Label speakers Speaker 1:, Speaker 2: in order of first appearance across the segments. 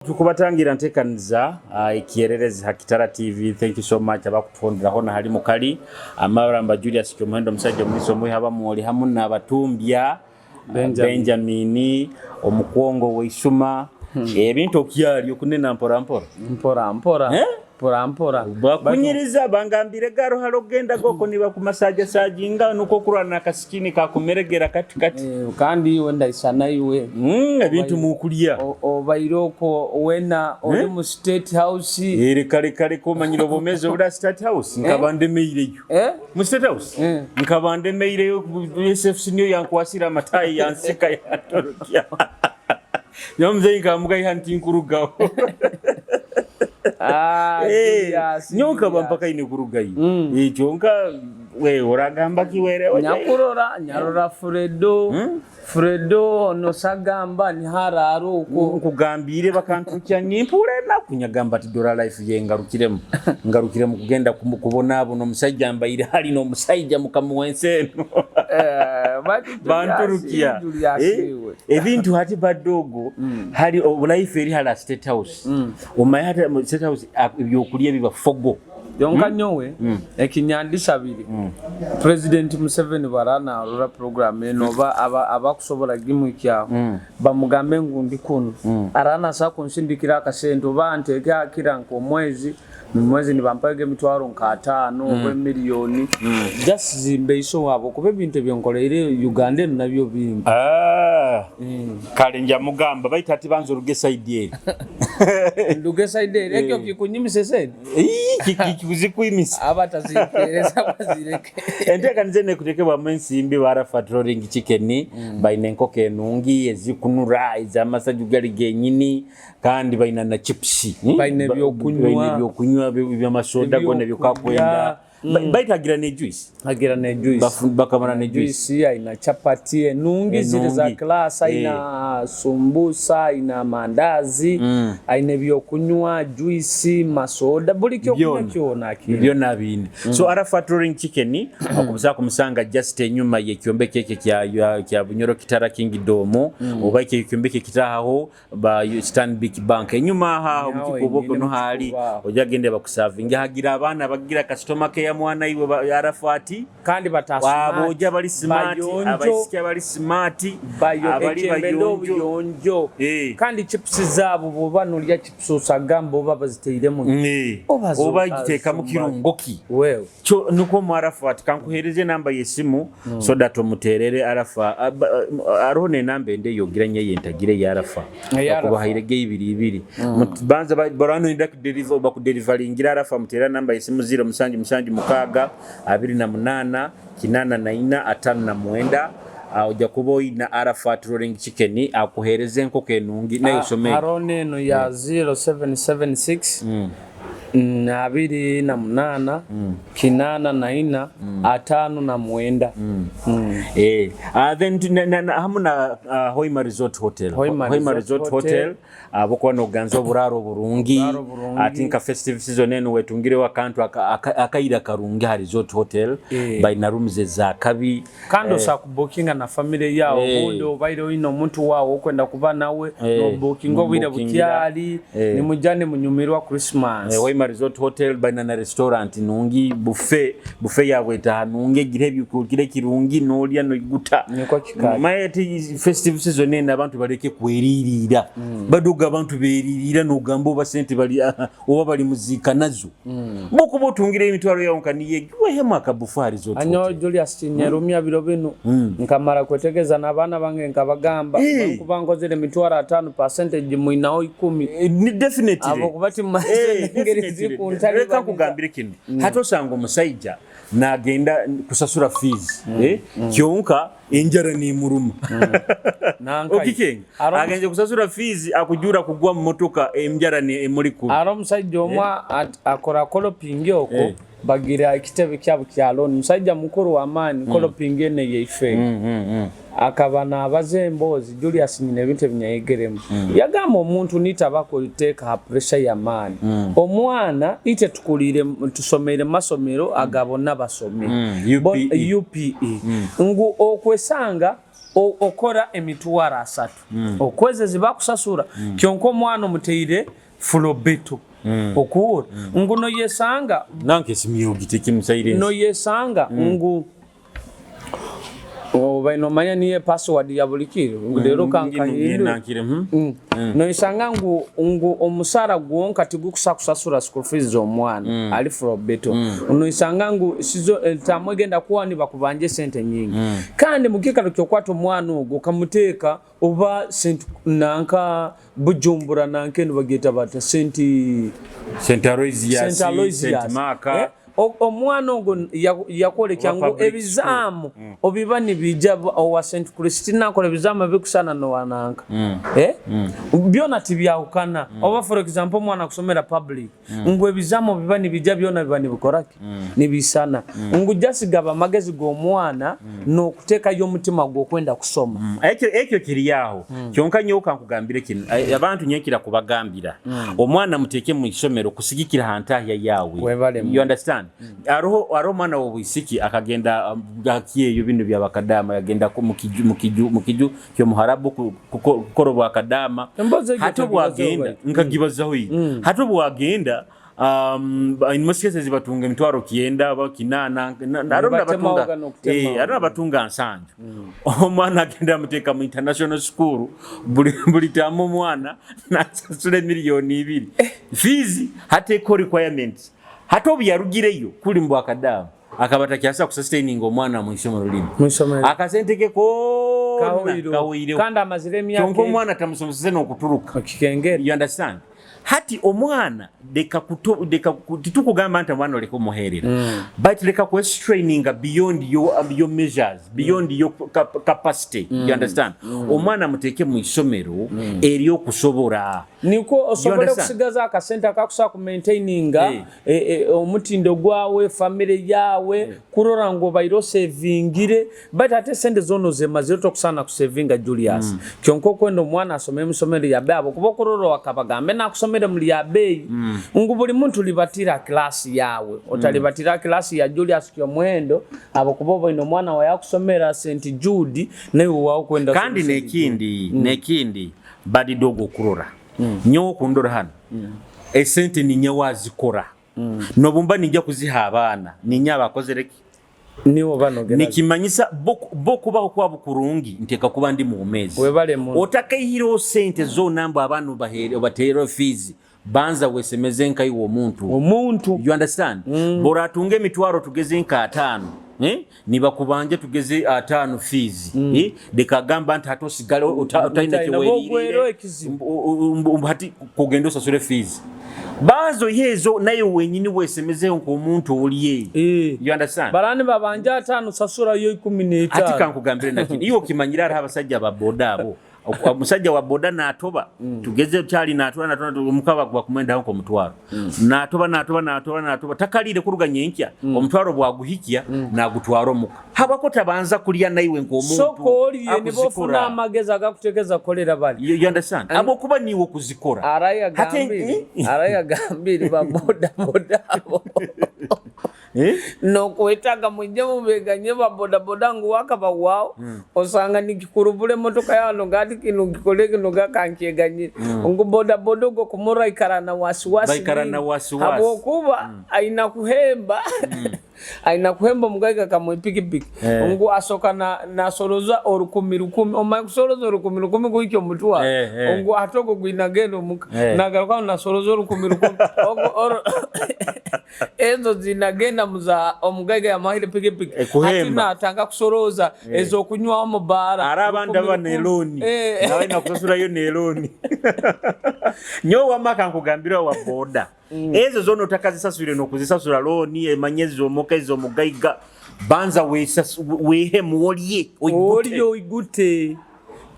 Speaker 1: Tukubatangira ntekaniza ekyererezi ha Kitara TV. Thank you so much abakutuhonderaho na hali mukali amaramba Julius Kyomuhendo omusajja omuliso omuhi abamwoli hamu n'abatumbya
Speaker 2: Benjamin.
Speaker 1: Benjamin omukwongo weisuma ebintu okyali okunena mpora mpora.
Speaker 2: Mpora mpora.
Speaker 1: Eh?
Speaker 2: Mpora mpora.
Speaker 1: Bakunyiriza bangambire garo hali ogenda goko niba kumasaja sajinga nuko kurwana akasikini kakumeregera kati kati.
Speaker 2: Kandi iwe ndaisana iwe.
Speaker 1: Ebintu mukulya.
Speaker 2: Obaire okwo wena oli mu State House.
Speaker 1: Reka reka reka omanyire obwomezi obuli State House nkaba ndemeireyo. Mu State House nkaba ndemeireyo, SFC niyo yankwasire amatayi yansika yantorokya. Nyowe muzeyi nkaba mugaiha nti nkurugaho.
Speaker 2: Julius,
Speaker 1: Nyowe nkaba
Speaker 2: Julius.
Speaker 1: mpaka ine kurugayo. Kyonka we oragamba ki were?
Speaker 2: Nyakurora nyarora Fredo. Fredo ono sagamba niharara okwo.
Speaker 1: Nkugambire bakantukya nimpura enaku nyagamba ati dora life ye ngarukiremu. Ngarukiremu kugenda kubonabona omusajja mbaire hali n'omusajja mukamuwensi eno. Banturukia.
Speaker 2: Julius iwe.
Speaker 1: Ebintu hati badogo hari life eri hala State House. Omaye hati mu State House ebyokulya biba fogo.
Speaker 2: Yonka nyowe ekinyandisabire President Museveni barana arora program eno oba abakusobola gimwikyaho bamugambe ngu ndi kuno arana asa kunsindikira akasente oba nteeke akira nk'omwezi mu mwezi nibampaga emitwaro nka 5 oba emiliyoni just zimbeiso wabo kuba ebintu ebyenkoleire Uganda eno nabyo bingi.
Speaker 1: Kale nja mugamba baitu ati banza oruge side eri.
Speaker 2: Nduge side eri ekyo kikunyimisa esente?
Speaker 1: Kikuzikwimisa.
Speaker 2: Abatazimpereza bazireke.
Speaker 1: Enteekaniza eno ekutekebwamu ensimbi ba Arafat Rolling Chicken baina enkoko enungi ezikunura ez'amasaju gali genyini kandi baina na chips.
Speaker 2: Baina ebyokunywa.
Speaker 1: Baina ebyokunywa by'amasoda gona ebyokakwenda. Baitu agira ne juice.
Speaker 2: Agira ne juice.
Speaker 1: Bakamara ne juice.
Speaker 2: Juice aina chapati enungi ziri za
Speaker 1: Enungi.
Speaker 2: class, aina sumbusa, aina mandazi, aina ebyokunywa, juice, masoda, buli kyokunywa
Speaker 1: Byona.
Speaker 2: kyona akira.
Speaker 1: Byona bine. So Arafat Rolling Chicken okubusa kumusanga just enyuma y'ekyombeko ekyo kya Bunyoro Kitara Kingdom oba ekyo ekyombeko kitahaho ba Stanbic Bank enyuma aha
Speaker 2: Nyawe
Speaker 1: mukikubo
Speaker 2: nyine
Speaker 1: no hali
Speaker 2: mukikubo.
Speaker 1: ojja gende bakusavinga hagira abaana bagira customer care mwana iwe Arafat
Speaker 2: kandi batasmart.
Speaker 1: Aboja bali smart,
Speaker 2: Bayonjo.
Speaker 1: abaisiki abali smart,
Speaker 2: Bayo,
Speaker 1: abali
Speaker 2: ekyembe
Speaker 1: bayonjo.
Speaker 2: obuyonjo. Kandi chips zaabo bw'oba nolya chips osagamba oba baziteiremu. Oba
Speaker 1: Oba giteeka mu kirungo ki?
Speaker 2: Wewe.
Speaker 1: Kyo nukwo mu Arafat kankuheereze enamba y'essimu so that omuteerere Arafa. Hariho n'enamba endi eyogira nye yentagire ya Arafa.
Speaker 2: Eya Arafa.
Speaker 1: Bakubahairege ibiri ibiri. Banza barano inda kudeliver bakudeliveringire Arafa muteera namba y'essimu 0 musanju musanju mukaaga 28 84 59. Ojja kuba oyina Arafat Rolling Chicken akuheereza enkoko enungi naye osome.
Speaker 2: Hariho eno ya 0776 28 84 59.
Speaker 1: Then hamu na Hoima Resort Hotel.
Speaker 2: Hoima
Speaker 1: Hoima
Speaker 2: Resort
Speaker 1: Resort Hotel.
Speaker 2: Hotel.
Speaker 1: Abokuba noganza oburaro oburungi.
Speaker 2: Oburaro oburungi.
Speaker 1: Ati nka festive season eno wetungireho akantu akaira karungi ha Resort Hotel. Baina rooms eza kabi.
Speaker 2: Kandi osaba kubukinga na family yawe, obundi obaire oyine omuntu wawe okwenda kuba nawe, nobukinga obwire
Speaker 1: Nobukingira.
Speaker 2: bukyali, nimujja nimunyumirwa Christmas.
Speaker 1: Hoima Resort Hotel baina na restaurant nungi, buffet yabwe etaha nungi, egira ebyokurya kirungi nolya noiguta.
Speaker 2: Niko kikali.
Speaker 1: Maye ati festive season eno abantu baleke kweririra. Badoga abantu beririra nogamba oba sente bali, oba bali muzika nazo. Bokuba otungira emitwaro yawe nka niye wehemu akabuffet Resort
Speaker 2: Anyo
Speaker 1: Hotel.
Speaker 2: Julius kinyerumya biro bino nkamara kwetegeza n'abaana bange nkabagamba kuba nkozere emitwaro 5 percentage mwinaho 10.
Speaker 1: Ni definitely.
Speaker 2: Abo kuba timumaze engeri zikuntali
Speaker 1: Reka
Speaker 2: baniza.
Speaker 1: nkugambire kino. Hati osanga omusajja nagenda kusasura fees, kyonka enjara nemuruma.
Speaker 2: Nankayi.
Speaker 1: Okikenga. Agenze kusasura fees akujura kugwa mu motoka enjara ne emuri kubi.
Speaker 2: Aro omusajja omwe akora kolopingi okwo. Bagira ekitebe kyabo kya loan. Musajja mukuru wa maani, kolopingi ene yeife. Akaba n'abaza emboozi Julius nyina ebintu ebinyayegeremu. Yagamba omuntu nitabako teeka ha pressure ya maani. Omwana ite tukulire tusomeire mu masomero aga bonna basome.
Speaker 1: UPE.
Speaker 2: UPE. Ngu okwesanga Okora 300,000 okwezi ezibakusasura, kyonka omwana omuteire fulobeto, okuhura ngu noyesanga
Speaker 1: Nanka esimyogi tekimusaire.
Speaker 2: Noyesanga ngu oba nomanya niyo password ya buli kiro ngu leero kankahindura.
Speaker 1: Nankire.
Speaker 2: Noyesanga ngu omusaara gwonka tigukusa kusasura school fees z'omwana ali fulobeto. Noyesanga ngu sizo etamu egenda kuwa nibakubanja esente nyingi, kandi mukikaro kyokwata omwana ogwo okamuteeka oba sent nanka Bujumbura, nanka enu bagyeta bata, Saint
Speaker 1: St Aloysius.
Speaker 2: St Aloysius.
Speaker 1: St Mark.
Speaker 2: Eh, omwana ogwo yakwolekya
Speaker 1: Oba
Speaker 2: ngu
Speaker 1: public
Speaker 2: ebizaamu obiba nibija owa St Christina akora ebizaamu ebikusana nowa nanka, eh? Byona tibyahukana. Oba for example omwana akusomera public, ngu ebizaamu biba nibija byona biba nibikoraki, nibisana, ngu just gaba amagezi g'omwana n'okuteekayo omutima gw'okwenda kusoma.
Speaker 1: Ekyo kiri aho, kyonka nyowe kankugambire kinu. Abantu nyenkira kubagambira, omwana muteeke mu isomero kusigikira ha ntahya yawe.
Speaker 2: Webale
Speaker 1: You understand? Hariho omwana w'obwisiki akagenda gakyeyo binu byabakadama, yagenda mu kiju ky'omuharabu kukora obwakadama.
Speaker 2: Embozi egyo
Speaker 1: Hati obwagenda
Speaker 2: tegibazaho.
Speaker 1: Nkagibazaho iyi. Hati obwagenda, in most cases batunga 900,000 oba 800. Hariho
Speaker 2: Nibatemaho
Speaker 1: nabatunga
Speaker 2: gano okutemaho.
Speaker 1: Hariho nabatunga 7. Omwana agenda amuteeka mu international school, buli tamu omwana nasasula 2 million fees. Hateeko requirements. Hati obu yarugireyo kuli mu bwakadaama, akaba takyasa kusustaininga omwana mu isomero linu.
Speaker 2: Mw'isomero.
Speaker 1: Akasente ke koona
Speaker 2: Kahoireho.
Speaker 1: kahoireho.
Speaker 2: Kandi amazire emyaka
Speaker 1: Kyonka omwana tamusomeseze n'okuturuka.
Speaker 2: Okikengere.
Speaker 1: You understand? Hati omwana leka kuto, leka titukugamba nti omwana oleka omuherera, but leka kwestraininga beyond your measures, beyond your capacity. You understand? Omwana muteeke mu isomero eryokusobola.
Speaker 2: Niko osobole
Speaker 1: Understand?
Speaker 2: kusigaza akasente akakusobola kumaintaininga
Speaker 1: Eh.
Speaker 2: Omutindo gwawe, famire yawe, kurora ngu obaire osevingire. But ate sente zoona ozemazire, tokusaana kusevinga, Julius. Kyonka okwenda omwana asome emisomero ya beeyi, kuba okurora wakabagambe nakusomere mu lya beeyi, ngu buli muntu libatira kilasi yawe, otalibatira kilasi ya Julius Kyomuhendo, abakuba oboine omwana wawe akusomera St Jude, naiwe wawe kwenda
Speaker 1: Kandi
Speaker 2: osome St. Jude.
Speaker 1: Nekindi badidogo okurora, nyowe okundora hano, esente ninye wazikora. Nobumba ninja kuziha abaana, ninye abakozere ki?
Speaker 2: Niwo banogera.
Speaker 1: Nikimanyisa bo kubaho kwabo kurungi nteeka kuba ndi mwomeezi.
Speaker 2: Webale muno.
Speaker 1: Otakaihireho sente zona mbu abaana obateereho fees, banza wesemeze nkaiwe omuntu.
Speaker 2: Omuntu.
Speaker 1: You understand? Boratunga emitwaro tugeze nka 50, eh? Nibakubanja tugeze 50 fees, eh? Leka gamba nti hati osigale otalina
Speaker 2: Otalina bwogwero ekizibu.
Speaker 1: Hati kugenda osasule fees, banza oyezo naye wenyini wesemezeho nk'omuntu olye. You understand?
Speaker 2: Barani babanja 50, sasurayo ikumi
Speaker 1: Ati
Speaker 2: n'etaano.
Speaker 1: Kankugambire nakini, iyo okimanyira, hariho abasajja ba boda abo. Omusajja wa boda natoba, tugeze kyali natoba natoba, omukaba gwa kumwendaho nk'omutwaro, natoba natoba natoba natoba, takalire kuruga nyenkya. Omutwaro bwaguhikya nagutwara omuka, habako tabanza kulya naiwe nk'omuntu.
Speaker 2: Soka olye niba ofuna
Speaker 1: akuzikora.
Speaker 2: Amagezi agakuteekeza kukolera bali.
Speaker 1: You understand? Habwokuba niwe okuzikora.
Speaker 2: Arayagambire, arayagambire babodaboda abo
Speaker 1: Eh?
Speaker 2: Nokwetaga mwijje mubeganye babodaboda ngu wakaba wawo, osanga nikikurubura emotoka yawe gati kino kikole kino gakankyeganyire, ngu bodaboda ogwo kumura aikara na wasiwasi
Speaker 1: Baikara
Speaker 2: mingi.
Speaker 1: Na wasiwasi.
Speaker 2: Habwokuba aina kuhemba, aina kuhemba omugaiga kamwe epikipiki, ngu asoka nasoroza 1,000 1,000, omaye kusoroza 1,000 1,000 kuhikya omutwaro, ngu ate ogwo gwinagenda omuka, nagaruka nasoroza 1,000 1,000. Ezo zinagenda muza omugaiga yamahire pikipiki.
Speaker 1: Kuhemba.
Speaker 2: Hati natanga kusoroza ezokunywaho mu baara.
Speaker 1: Ari abandi aba
Speaker 2: 1,000 1,000.
Speaker 1: Nelooni nawe nakusasurayo nelooni. Nyowe wamma kankugambira, wa boda ezo zona otakazisaswire nokuzisasura looni, emanye ezomoka ezomugaiga, banza wehemu olye oigute.
Speaker 2: Olye oigute.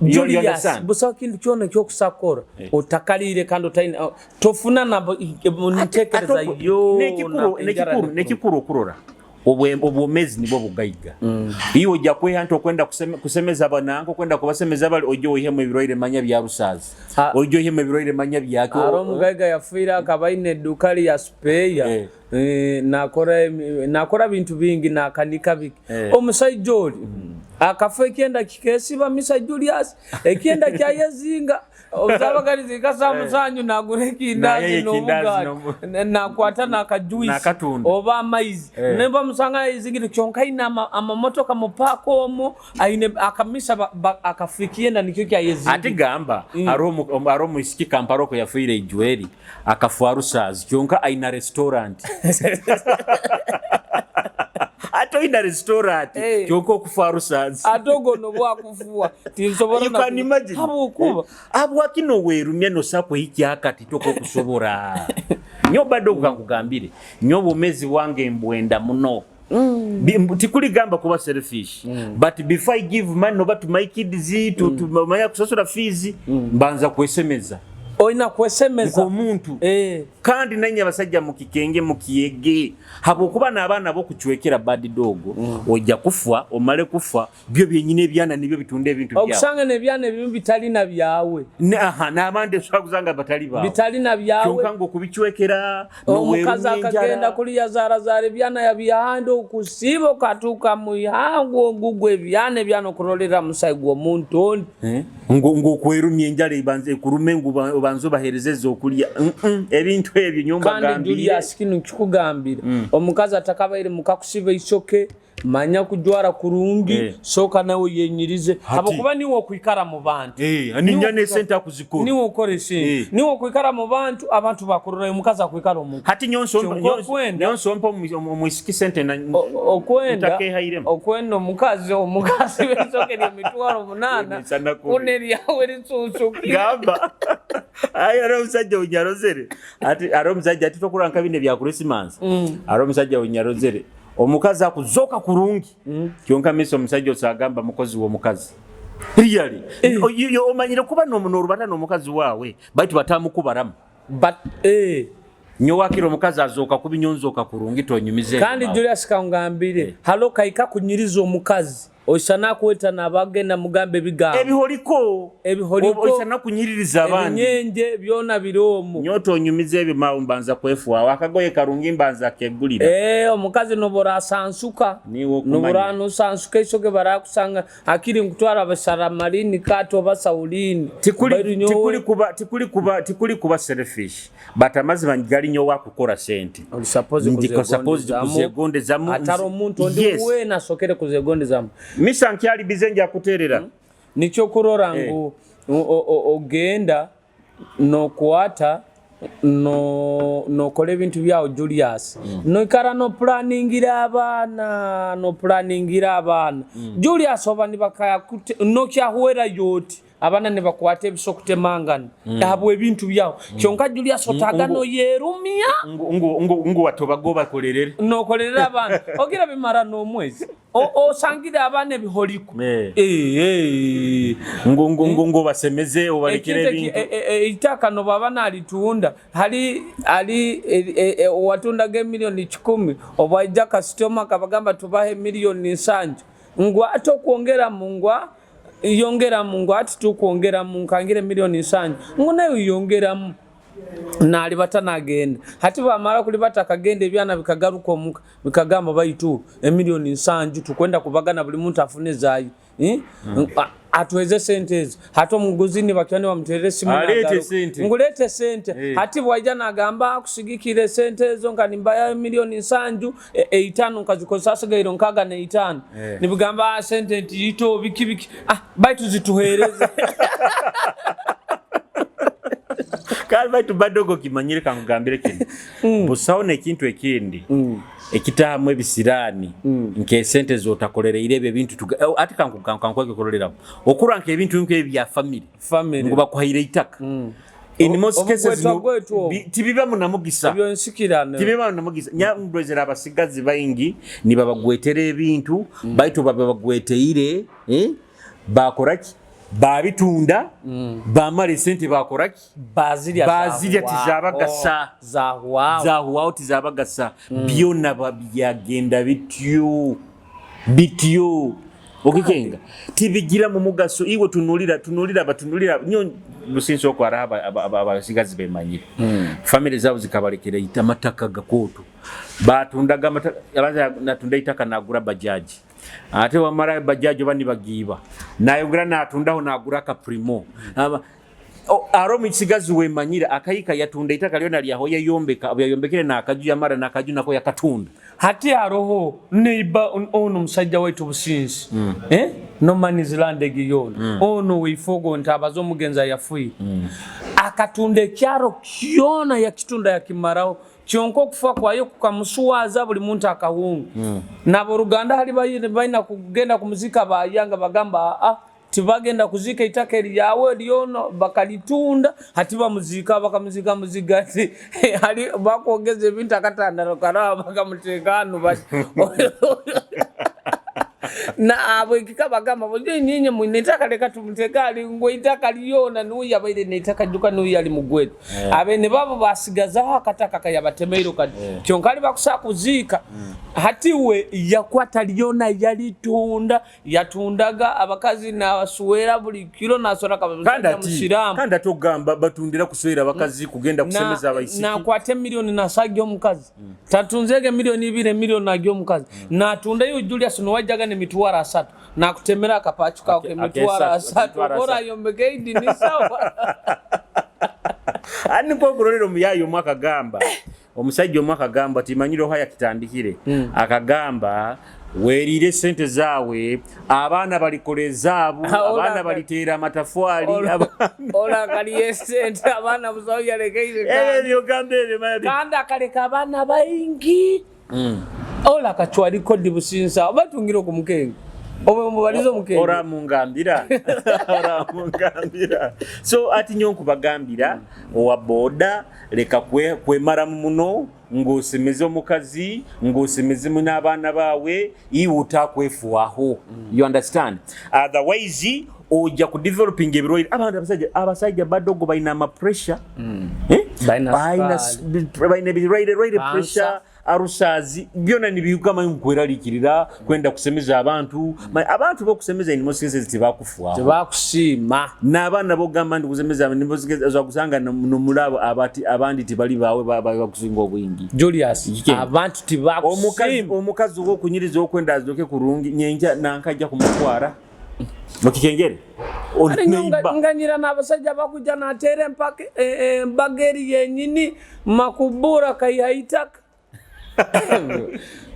Speaker 1: You
Speaker 2: Julius,
Speaker 1: understand?
Speaker 2: Busaho kintu kyona ekyokusakora otakalire kandi otaina tofuna nabo ntekereza yoona. Enjara nekuru.
Speaker 1: Nekikuru okurora obwomezi nibwo bugaiga. Iwe ojja kweha nti okwenda kusemeza abananka, okwenda kubasemeza bali, ojja oihemu ebirwaire manya bya rusaazi, ojja oihemu ebirwaire manya byaki.
Speaker 2: Ari omugaiga yafiire akaba aine edduuka lya spare. Nakora bintu bingi, nakanika biki. Omusaija oli. Akafa ekyenda kikesiba Misa Julius, ekyenda kyayezinga ozabaganiza saa musanju nagura ekindazi
Speaker 1: Naye ekindazi
Speaker 2: n'obugaati nakwata n'akajuice
Speaker 1: N'akatunda.
Speaker 2: oba amaizi nemba musanga yayezingire, kyonka aine amamotoka mu paaka omwo, aine akamisa akafa ekyenda nikyo kyayezingira.
Speaker 1: Ati gamba hariho omwisiki Kampala oko yafiire ijweri, akafa rusazi, kyonka aina restaurant. Ate oina restaurant kyonka okufa rusazi.
Speaker 2: Ate ogwo nobwakufuwa tinsobora.
Speaker 1: You can imagine.
Speaker 2: Habwokuba
Speaker 1: Habwaki nowerumya nosa kwehikya akati tokokusobora? Nyo bado kankugambire, nyo obwomezi bwange mbwenda muno. Tikuligamba kuba selfish, but before I give money oba to my kids, to manya kusasura fees, mbanza kwesemeza.
Speaker 2: Olina kwesemeza.
Speaker 1: Nk'omuntu. Kandi nanye abasajja mukikenge, mukiyege, habwokuba n'abaana bokucwekera bad dog, ojja kufa, omale kufa, byo byenyini ebyana nibyo bitunda ebintu byawe.
Speaker 2: Okusanga nebyana ebimu bitalina byawe.
Speaker 1: Aha, n'abandi osobola kusanga batali baawe.
Speaker 2: Bitalina byawe.
Speaker 1: Kyonka ngaokubicwekera.
Speaker 2: Omukazi
Speaker 1: Nowerumya
Speaker 2: akagenda
Speaker 1: enjara.
Speaker 2: Kuli yazaarazaara ebyana yabihanda okusiiba okatuuka mu ihangwe ogugwa ebyana ebyana okurolera musayi gw'omuntu ondi.
Speaker 1: Eh? Ng'okwerumya enjala ebanze ekurume ngu obanze obahereze ezokulya. Ebintu ebyo nyomba
Speaker 2: Kandi
Speaker 1: gambire.
Speaker 2: Julius, kinu nkikugambira, omukazi atakabaire mukakusiba isoke, manya kujwara kurungi. Sooka nawe yenyirize, habwokuba niwe okwikara mu bantu.
Speaker 1: Ninya n'esente akuzikora.
Speaker 2: Niwe okora esente. Niwe okwikara mu bantu, abantu bakurorayo omukazi akwikara omuka.
Speaker 1: Hati
Speaker 2: Kyonka okwenda
Speaker 1: nyonsompa omwisiki sente
Speaker 2: okwenda
Speaker 1: ntakehairemu.
Speaker 2: Okwenda omukazi w'eisoke ly'emitwaro 8
Speaker 1: Emisana kubi.
Speaker 2: Kuna eryawe risunsukire.
Speaker 1: Gamba ayi, ari omusajja wenyarozere ati, ari omusajja ati tokura nka bine bya Christmas. Ari omusajja wenyarozere, omukazi akuzoka kurungi, kyonka misa omusajja osagamba mukozi w'omukazi. Really? Omanyire kuba n'orubata n'omukazi waawe, baitu batamukubaramu.
Speaker 2: But
Speaker 1: Nyo wakira omukazi azooka kubi, nyo nzooka kurungi, tonyumize.
Speaker 2: Kandi Julius, kangambire, halo kaika kunyiriza omukazi oisana akweta nabagenda mugambe ebigambo.
Speaker 1: Ebiholiko.
Speaker 2: Ebiholiko.
Speaker 1: Oisana kunyiririza abandi.
Speaker 2: Ebinyenje byona biri omwo.
Speaker 1: Nyo tonyumiza ebyo maawe, mbanza kwefuawo akagoye karungi, mbanza kegulira.
Speaker 2: Omukazi noburasansuka.
Speaker 1: Niwe okumanya.
Speaker 2: Noburanusansuka eisoke barakusanga akiri nkutwara basaramalini kati oba saulini.
Speaker 1: Tikuli
Speaker 2: Baitu nyowe-
Speaker 1: tikuli kuba selfish, but amazima gali nyo wakukora sente.
Speaker 2: Oli suppose
Speaker 1: Ndiko suppose
Speaker 2: kuzegondezamu.
Speaker 1: kuzegondezamu.
Speaker 2: Atari omuntu ondi weena asokere kuzegondezamu.
Speaker 1: Misa nkyali bize, nja kuterera.
Speaker 2: Nikyo kurora ngu ogenda nokwata no nokora ebintu byawe Julius, noikara nopulaningira abaana, nopulaningira abaana Julius, oba nibakayakute nokyahwera yoti abaana nibakwata ebiso okutemangana habwa ebintu byawe. Kyonka Julius, otaga noyerumya.
Speaker 1: Ngu watobago bakolerere.
Speaker 2: Nokolerera abaana, ogira bimara n'omwezi, osangire abaana ebiholiko.
Speaker 1: Ngu basemeze, obalekere
Speaker 2: Ekintu
Speaker 1: ebintu.
Speaker 2: Eitaka nobaba nalitunda hali ali watundaga emiliyoni 100, obwaija kasitoma kabagamba tubahe miliyoni 7, ngu ate okwongeramu, ngwa yongeramu, ngu ati tukwongeramu nkangire miliyoni 7, ngu nayo yongeramu, nalibata nagenda. Hati bamara kulibata akagenda, ebyana bikagaruka omuka bikagamba, baitu emiliyoni 7 tukwenda kubagana, buli muntu afune zaayi. Eh? Atuweze sente ezo. Hati omuguzi nibakiba nibamuterera esimu,
Speaker 1: Aleete
Speaker 2: nagaruka.
Speaker 1: sente.
Speaker 2: Nguleete sente. Hati bwaija nagamba akusigikire sente ezo nka nimbayayo miliyoni 7, 5 nkazikozesa, asigaire 65. Nibigamba, "Ah, sente nti ito biki biki, ah, baitu zituhereze."
Speaker 1: Kandi baitu badogo kimanyire, kankugambire kino, busaho n'ekintu ekindi ekitahamu ebisiraani nk'esente zotakolereire ebyo ebintu ati kankweke kuroreraho okura nk'ebintu nk'ebyo bya family.
Speaker 2: Family.
Speaker 1: Ngu bakuhaire itaka, in most cases
Speaker 2: Obugwetwa bwetu obwo.
Speaker 1: Tibibamu namugisa.
Speaker 2: Ebyo nsikirano.
Speaker 1: Tibibamu namugisa. Nyambrezera abasigazi baingi nibabagwetera ebintu, baitu baba bagweteire, eh? Bakoraki? Babitunda, bamala esente, bakoraki?
Speaker 2: Bazirya.
Speaker 1: Bazirya,
Speaker 2: zahwaho.
Speaker 1: Tizabagasa.
Speaker 2: Zahwaho.
Speaker 1: Zahuwaho, tizabagasa. Byona byagenda bityo bityo, okikenga tibigira mu mugaso. Iwe tunulira, tunulira, batunulira nyo businsi okwo araho abasigazi bemanyire family zabo zikabalekera amataka gakooto, batundaga amataka. Abanza natunda itaka nagura bajaji. Ate wamara bajaji oba nibagiiba, nayongera natundaho, nagura akaprimo. Aro omukisigazi wemanyire akahika yatunda itaka lyona lyaho, yayombeka, obu yayombekere nakaju, yamara nakaju nako yakatunda.
Speaker 2: Hati haroho neiba ono omusajja waitu Businsi, eh? No man's land egi yoona. Ono weifogo ntabaza omugenzi ayafuire, akatunda ekyaro kyona, yakitunda yakimaraho. Kyonka okufa kwayo kukamuswaza, buli muntu akahunga. Naboruganda hali baina kugenda kumuzika bayanga, bagamba aa, tibagenda kuzika itaka eryawe lyona bakalitunda. Hati bamuzika, bakamuzika muzigati hali bakwogeza ebintu akatandaro karaho, bakamuteeka hanu bati na abo ekika bagamba, "Nyinye mwine itaka, leka tumuteeka hali." Ngu itaka lyona niwe yabaire neitaka, juka niwe yali mugwete. Abene babo basigazaho akataka kayabatemeire kati. Kyonka ali bakusaa kuziika, hati we yakwata lyona yalitunda, yatundaga abakazi nabaswera buli kiro nasora.
Speaker 1: Kandi ati
Speaker 2: Musiramu.
Speaker 1: Kandi ati ogamba batundira kuswera abakazi, kugenda kusemeza abaisiki.
Speaker 2: Nakwata emiliyoni nasajja omukazi, tatunzege 2 miliyoni, emiliyoni najja omukazi natundayo. Julius niwajjaga nemitwaro 30, nakutemera akapachu kawe kemitwaro 30.
Speaker 1: Emitwaro 30.
Speaker 2: Orayombeka eidinisa.
Speaker 1: Ani niko okurolera omuyayi omwe akagamba, omusajja omwe akagamba, timanyire oha yakitandikire, akagamba weriire sente zaawe, abaana balikora ezaabu, abaana baliteera amatafwali.
Speaker 2: Orakaliye esente, abaana busaho yalekeire.
Speaker 1: Ebyo byogamba ebyo mabi.
Speaker 2: Kandi akaleka abaana baingi. Ola kacwali kodi Businsa batungire okumukenga oba mubalize omukenga.
Speaker 1: Oramungambira, oramungambira. So ati nyo nkubagambira, owa boda, leka kwemaramu muno ng'osemeze omukazi, ng'osemeze muno abaana baawe, iwe otakwefuaho. You understand? Otherwise ojja kudeveloping ebirwaire. Abantu abasajja badogo balina ama pressure, eh?
Speaker 2: Balina
Speaker 1: Balina
Speaker 2: sukali.
Speaker 1: Balina ebirwaire rwaire.
Speaker 2: Kansa.
Speaker 1: Pressure, arusazi, byona nibihuka kweraliikirira kwenda kusemeza abantu. Abantu bokusemeza in most cases tibakufuaho.
Speaker 2: Tebakusiima.
Speaker 1: N'abaana bogamba nti kusemeza, kusanga nomulabo abati abandi tibali bawe, bakusinga obwingi.
Speaker 2: Julius,
Speaker 1: Kike.
Speaker 2: abantu
Speaker 1: Omukazi
Speaker 2: tibakusiima.
Speaker 1: Omukazi owokunyiriza okwenda azoke kurungi, nyenja nankajja kumutwara mukikengere.
Speaker 2: Ate nyo nganyira n'abasajja bakujja nateera empaka embaga eri yenyini makubura kaiha itaka.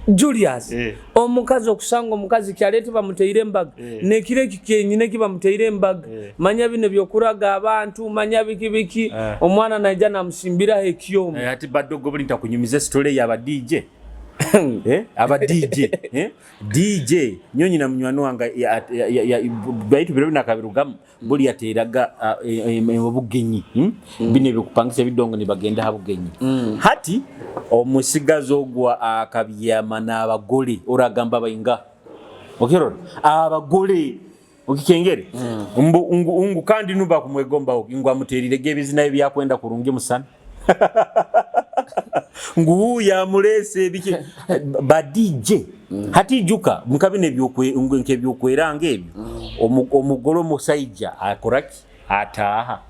Speaker 2: Julius, omukazi okusanga omukazi kyaleete bamuteire embaga, nekiro eki kyenyini eki bamuteire embaga, manya bino byokuraga abantu, manya biki biki, omwana naija namusimbiraho ekyoma.
Speaker 1: Ati badogo buli ntakunyumiza story yaba DJ, aba DJ, DJ nyonyi na munywani wange baitu biro binakabirugamu buli yateraga obugenyi, Bino ebikupangisa ebidongo nibagenda ha bugenyi. Hati omusigazi ogwa akabyama n'abagole, oragamba bainga okirora abagole okikengere mbu ngu kandi nuba kumwegombaho ngu amuterirege ebizina ebyakwenda kurungi musana, ngu yamulese biki ba DJ. Hati ijuka mukabina nk'ebyokweranga ebyo, omugole omusaija akoraki? Ataaha,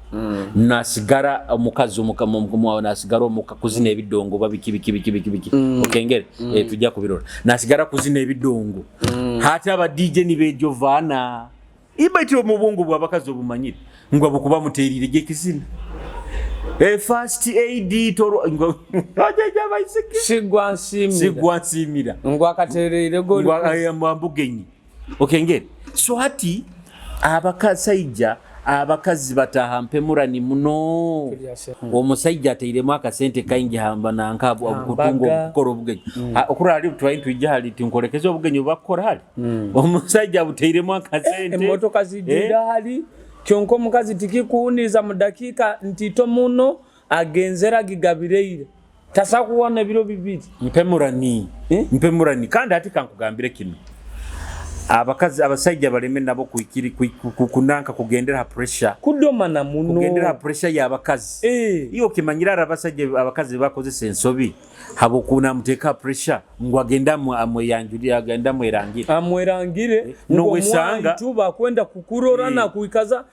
Speaker 1: nasigara omukazi nasigara omuka kuzina ebidongo oba biki biki biki biki biki, okengere. Tujja kubirora, nasigara kuzina ebidongo. Hati aba DJ nibejovana ibaiti omubungu bwabakazi obumanyire ngu abukuba muterire ekizina. First aid toro ajaja baisiki.
Speaker 2: Sigwa nsiimira.
Speaker 1: Sigwa nsiimira.
Speaker 2: Ngu akatereire goli.
Speaker 1: Mbugenyi okengere. So hati abakasaija, abakazi bataha mpemurani muno. Omusaija ateiremu akasente kaingi hamba nanka kutunga
Speaker 2: Hambaga.
Speaker 1: okukora obugenyi. Okura hali twali twija hali tinkolekeza obugenyi obakukora hali, omusaija abuteiremu akasente.
Speaker 2: Emotoka zijjira hali, kyonka omukazi tikikuwuniza mu dakiika ntito muno agenzera agigabireire, tasa kuwona ebiro 2.
Speaker 1: Mpemurani.
Speaker 2: Eh?
Speaker 1: Mpemurani. Kandi ati kankugambire kino. Abakazi, abasaija baleme nabo kwikiri kunanka kugendera ha pressure.
Speaker 2: Kudomana muno.
Speaker 1: Kugendera ha pressure y'abakazi. Iyo okimanyire ari abasajja abakazi bakozesa ensobi habwokuba namuteeka ha pressure ngu agende amweyanjurire, agende amwerangire.
Speaker 2: Amwerangire ngu omwaitu bakwenda kukurora nakwikaza.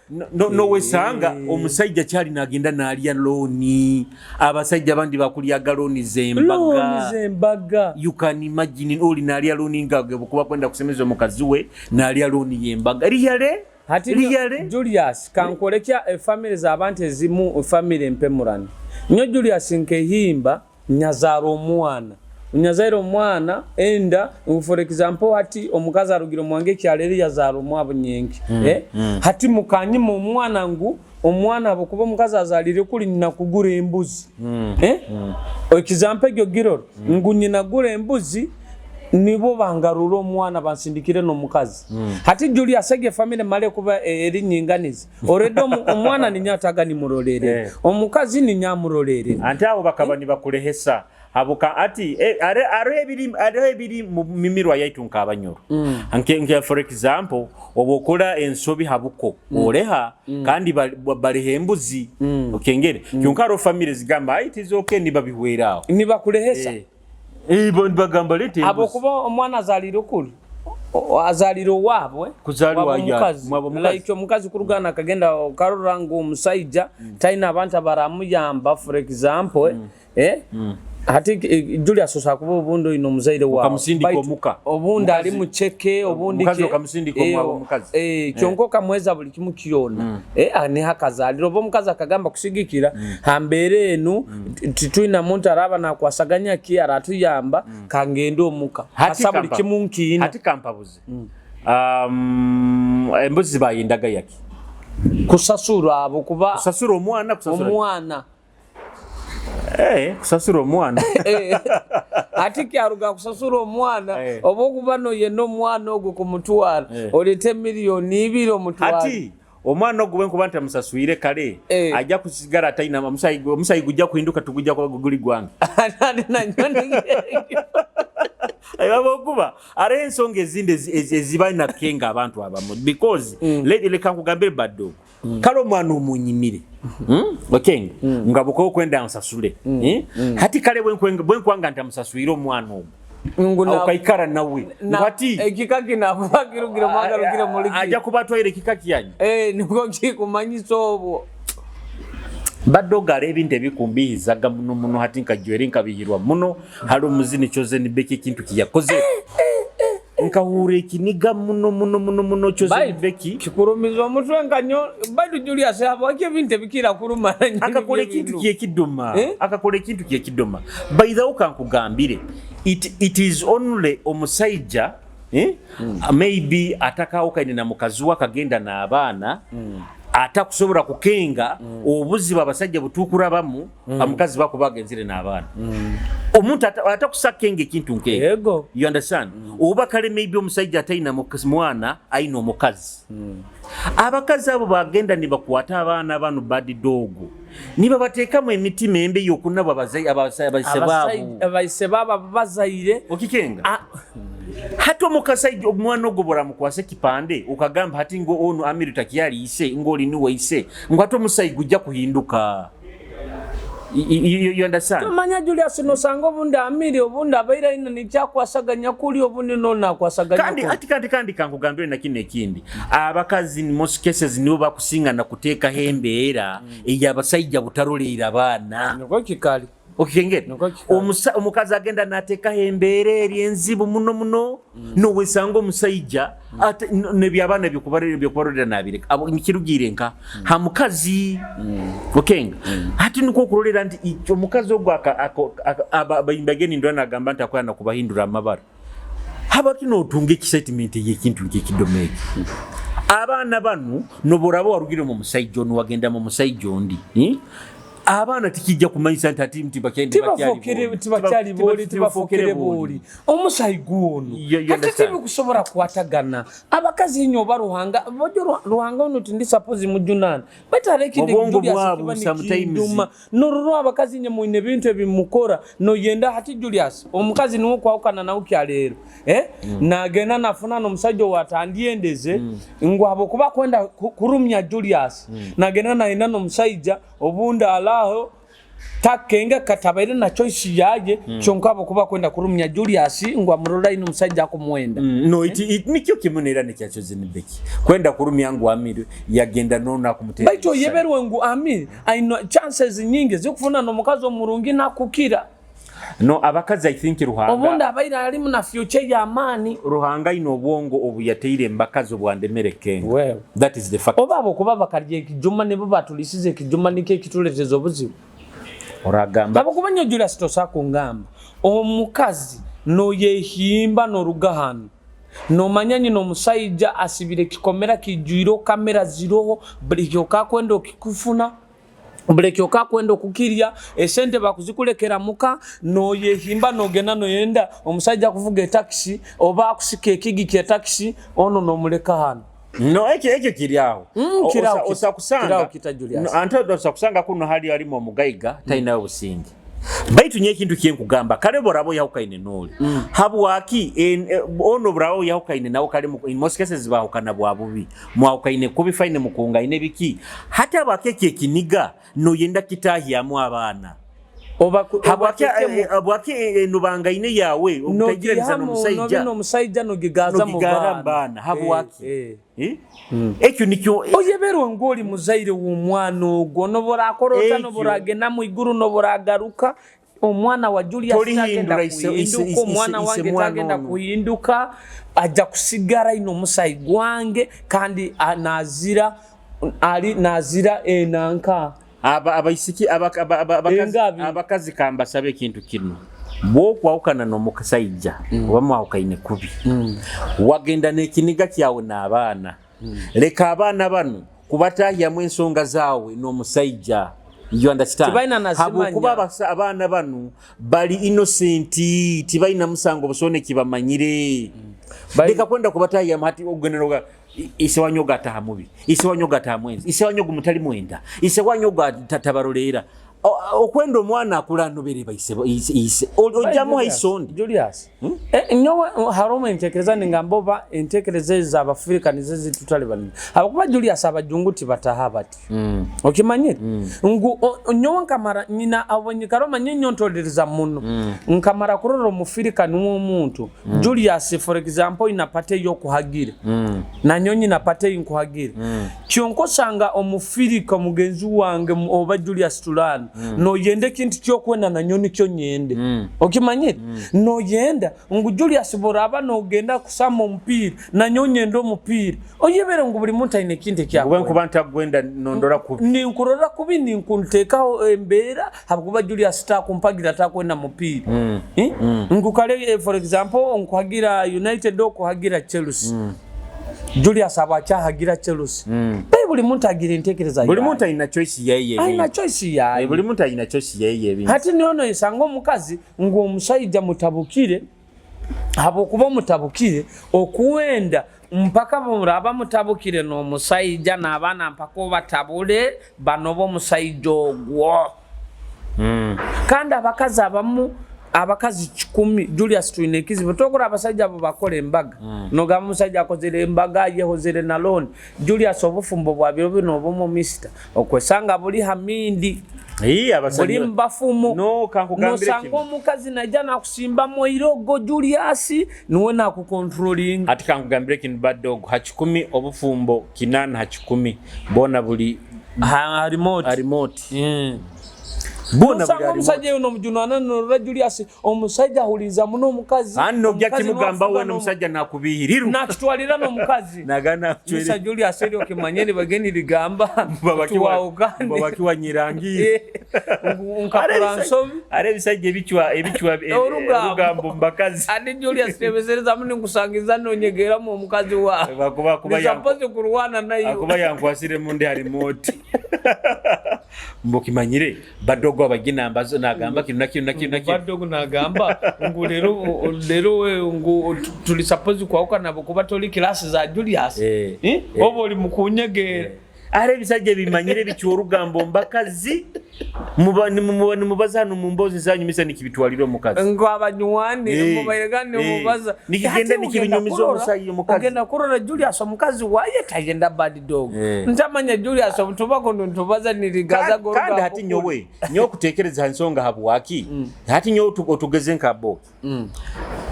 Speaker 1: Nowesanga omusaija kyali nagenda nalya looni, abasaija abandi bakulyaga looni zembaga.
Speaker 2: Looni zembaga.
Speaker 1: You can imagine oli nalya looni nga kuba kwenda kusemeza omukazi we, nalya looni yembaga. Really?
Speaker 2: Hati
Speaker 1: Really?
Speaker 2: Julius, kankolekya efamily z'abantu ezimu, family empemurani. Nyo Julius nkehimba nyazaara omwana. Nyazaire omwana enda, for example hati omukazi arugire omwange ekyaro eri yazaara omwabo nyenki. Hati mukanyima omwana ngu omwana ahabwokuba omukazi azalire kuri nyina kugura embuzi. Example egyo girora ngu nyina gura embuzi nibo bangarura omwana bansindikire n'omukazi. Hati Julius egyo family male kuba eri nyinganizi. Already omwana ninyataga nimurorerera. Omukazi ninyamurolerera.
Speaker 1: Ante abo bakaba nibakurehesa habuka ati are ebiri mu mimirwa yaitu nk'abanyoro. Nke for example obokora ensobi habuko oreha kandi bareha embuzi okengere. Kyonka hariho family zigamba it is okay, nibabihwera aho.
Speaker 2: Nibakurehesa.
Speaker 1: Bagamba leta embuzi.
Speaker 2: Abokuba omwana azalire okuri azalire owabwe
Speaker 1: Kuzaliwa
Speaker 2: mukazi.
Speaker 1: Mwabo mukazi.
Speaker 2: Like omukazi kurugana akagenda okarora ngu omusaija taina abantu abaramuyamba, for example, hati Julius osakuba obundi oyina omuzaire wawe.
Speaker 1: Okamusindika omuka.
Speaker 2: Obundi ali mucheke, obundi
Speaker 1: Omukazi okamusindika omwabo omukazi.
Speaker 2: Kyonka okamweza buli kimu kyona. Niho akazalira. Oba omukazi akagamba kusigikira hambere enu titwina muntu araba nakwasaganya ki aratuyamba kangende omuka. Asa buli kimu nkiina.
Speaker 1: Hati kampabuze. Embuzi bayendaga yaki?
Speaker 2: Kusasura abo kuba
Speaker 1: kusasura omwana, kusasura
Speaker 2: omwana.
Speaker 1: Kusasura omwana.
Speaker 2: Ati kyaruga kusasura omwana, oba okuba noyenda omwana ogwo kumutwara, olete 2 million omutware.
Speaker 1: Hati omwana ogwo bwenkuba ntamusaswire kale, ajja kusigara ataina omusayi gujja kuhinduka, tugujja kuba guli gwange. Abakuba ari ensonga ezindi eziba nakenga abantu abamu because leka nkugambire baddo. Kale omwana omunyimire. Okenga nga buko kwenda nsasule. Hati kale bwenkwanga ntamusaswire omwana ogwo. Okaikara nawe. Hati
Speaker 2: ekika kinakuba kirugire mwanga rugire muri ki.
Speaker 1: Ajja kuba atwaire ekika kyanyu.
Speaker 2: Niko kikumanyisa obwo.
Speaker 1: Badoga ari ebintu ebikumbihizaga muno muno hati nkajwere nkabihirwa muno hari omuzini Chosen Becky ekintu kiyakoze. Nkahura ekiniga muno muno muno muno Chosen Becky.
Speaker 2: Kikurumiza omutwe nkanyo baitu Julius habwaki ebintu ebikira kuruma.
Speaker 1: Akakora ekintu kyekidoma. Akakora ekintu kyekidoma. By the way kankugambire it is only omusaija maybe atakawukaine na mukazi we akagenda n'abaana atakusobola kukenga obuzibu abasajja butukurabamu omukazi bakuba agenzire n'abaana. Omuntu atakusakenga ekintu nk'ekyo.
Speaker 2: Yego.
Speaker 1: You understand? Oba kale maybe omusajja ataina mwana aina omukazi. Abakazi abo bagenda nibakwata abaana bano bad dog. Nibabateekamu emitima embi y'okunabwa abaise baabo.
Speaker 2: Abaise baabo bazaire.
Speaker 1: Okikenga? Hati omukasajja omwana ogwo buramukwasa ekipande ukagamba hati ngo ono Amiru takyali ise ngoli niwe ise ngo hati omusayi gujja kuhinduka. You understand?
Speaker 2: Tumanya Julius nosanga obundi Amiri obundi abaire aina nikyakwasaganya kuli obundi nona akwasaganya
Speaker 1: kandi
Speaker 2: kuli.
Speaker 1: Ati kandi kankugambire na kino ekindi. Abakazi in most cases nibo bakusinga na kuteekaho embeera ey'abasajja butaroleera abaana.
Speaker 2: Niko kikali.
Speaker 1: Okikengera?
Speaker 2: Niko kikali.
Speaker 1: Omukazi agenda nateekaho embeera eri enzibu muno muno nowesanga omusaija ate nebyabaana by'okubarorera nabireka. Abo nikirugiire nka ha mukazi. Okenga? Hati nikwo okurorera nti omukazi ogwo abayimbi ndwa nagamba nti akwenda kubahindura amabara. Habaki notunga excitement y'ekintu nk'ekidoma eki? Abaana banu noboraba warugire mu musaija onu wagenda mu musaija ondi. Abaana tikijja kumanyisa nti ati nti bakyali
Speaker 2: Tibafokere, tibakyali booli, tibafokere booli omusayi gwono.
Speaker 1: You
Speaker 2: Hati
Speaker 1: understand?
Speaker 2: tibikusobola kukwatagana. Abakazi inyo oba Ruhanga bojo Ruhanga ono tindi suppose mujunana baitu
Speaker 1: Obwongo
Speaker 2: Julius
Speaker 1: bwabo
Speaker 2: kiba
Speaker 1: sometimes.
Speaker 2: nikinduma nororo. Abakazi nye mwine ebintu ebimukora noyenda. Hati Julius, omukazi niwe kwawukana nawe kyaleero, eh? Nagenda nafuna n'omusajja owatandyendeze ngu habwokuba kwenda kurumya Julius, nagenda nayenda n'omusajja obundi alaho takenga katabaire na choice yaye, kyonka habwokuba kwenda kurumya Julius ngu amurora ine omusajja akumwenda.
Speaker 1: No, nikyo kimu neera nekyachoze Beki kwenda kurumya ngu Amiri yagenda nono akumutera.
Speaker 2: Baitu oyeberwe ngu Amir aina chances nyingi zikufuna n'omukazi omurungi nakukira.
Speaker 1: No, abakazi, I think Ruhanga
Speaker 2: Obundi abaire alimu na future y'amaani.
Speaker 1: Ruhanga aine obwongo obu yateire embakazi obwandemere kenga.
Speaker 2: Well.
Speaker 1: That is the fact.
Speaker 2: Oba abo kuba bakarya ekijuma, nibo batulisize ekijuma, nikyo ekituleteza obuzibu.
Speaker 1: Oragamba.
Speaker 2: Abakuba nyo Julius, tosa kungamba omukazi noyehimba noruga hano nomanya nyina omusajja asibire ekikomera kijwire kamera ziroho, buli kyokakwenda okikufuna, buli kyokakwenda okukirya, esente bakuzikulekera muka, noyehimba nogenda noyenda omusajja akuvuga etakisi oba akusika ekigi kye takisi ono nomuleka hano.
Speaker 1: No, ekyo kiri awo.
Speaker 2: Kiri awo
Speaker 1: Osa kusanga
Speaker 2: kiri awo kita, Julius.
Speaker 1: No, ante osa kusanga kuno hali alimu omugaiga talinayo businge, baitu nye ekintu kyenkugamba kale boraba oyahukaine nooli habwaki ono buraba oyahukaine nawe kale in most cases bahukana bwa bubi, mwahukaine kubi, fine, mukungaine biki, hati habwaki ekyo ekiniga noyenda kitahyamu abaana?
Speaker 2: Oba
Speaker 1: Habwaki
Speaker 2: obatekemu-
Speaker 1: habwaki enubangaine yawe obutaikiraniza
Speaker 2: nogihamu
Speaker 1: n'omusajja
Speaker 2: nobina omusajja nogigaza mu
Speaker 1: nogigara mu
Speaker 2: baana.
Speaker 1: baana, habwaki?
Speaker 2: Eh,
Speaker 1: Eh? Ekyo nikyo.
Speaker 2: Oyeberwe ng'oli muzaire w'omwana ogwo, noburakora ota,
Speaker 1: Ekyo.
Speaker 2: noburagenda mu iguru, noburagaruka, omwana wa Julius tagenda
Speaker 1: Tolihindura
Speaker 2: kuhinduka. Omwana
Speaker 1: ise
Speaker 2: wange
Speaker 1: mwana
Speaker 2: tagenda
Speaker 1: ono.
Speaker 2: kuhinduka, ajja kusigara ino omusayi gwange kandi nazira ali nazira enanka.
Speaker 1: Abaisiki abakazi,
Speaker 2: Engabi.
Speaker 1: abakazi kambasabe ekintu kino: bwokwawukana n'omusajja oba mwawukaine kubi, wagenda n'ekiniga kyawe n'abaana, leka abaana bano kubatahyamu ensonga zaawe n'omusajja. You understand?
Speaker 2: Tibalina nazimanya.
Speaker 1: Habwokuba abaana bano bali innocent, tibalina musango busone kibamanyire. Leka kwenda kubatahyamu hati ogenera ise wanyoga ataha mubi, ise wanyoga ataha mwenzi, ise wanyoga mutali mwenda, ise wanyoga tabaroleera. Okwenda omwana akula anobereba ise ise ojjamu haisondi.
Speaker 2: Julius, nyowe harimu entekereza ningamba oba entekereza ezi z'Abafirika nizo zitutalibanira, habwokuba Julius, abajungu tibataha batyo. Okimanyire ngu nyowe nkamara nyina abonyikara omanye nyontolereza muno, nkamara kurora omufirika niwe omuntu. Julius, for example, ina party y'okuhagira, nanyo nyina party nkuhagira, kyonka osanga omufirika mugenzi wange oba Julius Tulano, noyenda ekintu kyokwenda nanyo nikyo nyende. Okimanyire noyenda ngu Julius boraba nogenda kusama omupiira, nanyo nyenda omupiira. Oyebere ngu buli muntu aine ekintu
Speaker 1: Kuba
Speaker 2: ekyakwenda.
Speaker 1: Nkuba ntagwenda nondora kubi.
Speaker 2: Ninkurora kubi, ninkuntekaho embeera habwokuba Julius takumpagira, takwenda mupiira. Eh? Ngu kale for example nkuhagira United, okuhagira Chelsea, Julius aba akyahagira Chelsea. Bae buli muntu agira entekereza
Speaker 1: Buli
Speaker 2: yaye.
Speaker 1: muntu alina choice yeye.
Speaker 2: Alina choice yaye.
Speaker 1: Buli muntu alina choice yeye ebintu.
Speaker 2: Hati niono esanga omukazi ngu omusajja mutabukire, habwokuba mutabukire okuwenda mpaka muraba mutabukire n'omusajja n'abaana mpaka obatabule banoba omusajja ogwo. Kandi abakazi abamu, abakazi 1,000, Julius, twine ekizibu. Tokora abasajja abo bakola embaga, nogamba omusajja akozere embaga, yehozere na loan. Julius, obufumbo bwa biro bino obumu misita okwesanga buli hamindi
Speaker 1: Ii, abasajja
Speaker 2: buli mubafumu.
Speaker 1: No, kankugambire
Speaker 2: Nosanga
Speaker 1: kino.
Speaker 2: omukazi najja nakusimba moirogo, Julius, niwe nakukontrolinga.
Speaker 1: Ati kankugambire kino, badog ha 100 obufumbo 8 ha 100 bona buli
Speaker 2: Remote.
Speaker 1: Remote bona buli
Speaker 2: Osanga
Speaker 1: remote.
Speaker 2: omusajja eyo nomujunana norora Julius, omusajja ahuliza muno omukazi.
Speaker 1: Ani nojja
Speaker 2: Omukazi
Speaker 1: kimugamba
Speaker 2: niwafuga
Speaker 1: we n'omusajja nakubiiriru.
Speaker 2: Nakitwalira n'omukazi.
Speaker 1: Nagana.
Speaker 2: Mr Julius, eryo okimanye nibageni ligamba tuwawukane.
Speaker 1: Babakiwanyirangiire.
Speaker 2: Nkakora nsobi.
Speaker 1: Ari ebisajja ebicwa
Speaker 2: Orugambo.
Speaker 1: orugambo mu bakazi.
Speaker 2: Ati Julius, tebeserezamu ninkusangiza nonyegeramu omukazi wawe.
Speaker 1: Bakuba kuba
Speaker 2: Nisapozi kurwana nayo.
Speaker 1: Akuba yankwasire mundi hari moti mbokimanyire badogo abagina mbazo nagamba kino nakino nakino nakino.
Speaker 2: Badogo nagamba ngu lero we ngu tuli suppose kwawukana kuba toli kilasi za Julius.
Speaker 1: Eh.
Speaker 2: Oba oli mukunyegera.
Speaker 1: Ari ebisajja bimanyire bicwa orugambo mbakazi, nimubaza hano mu mbozi zanyu misa nikibitwalira omukazi.
Speaker 2: Ngo abanywani mubayegane mubaza.
Speaker 1: Nikigenda
Speaker 2: Ate
Speaker 1: nikibinyumiza omusajja omukazi.
Speaker 2: Ogenda kurora Julius omukazi waye tayenda bad dog. Ntamanya Julius obutubako ntubaza nirigaza.
Speaker 1: Kandi hati nyowe nyowe okutekereza ha nsonga habwaki hati nyowe otugeze nka bo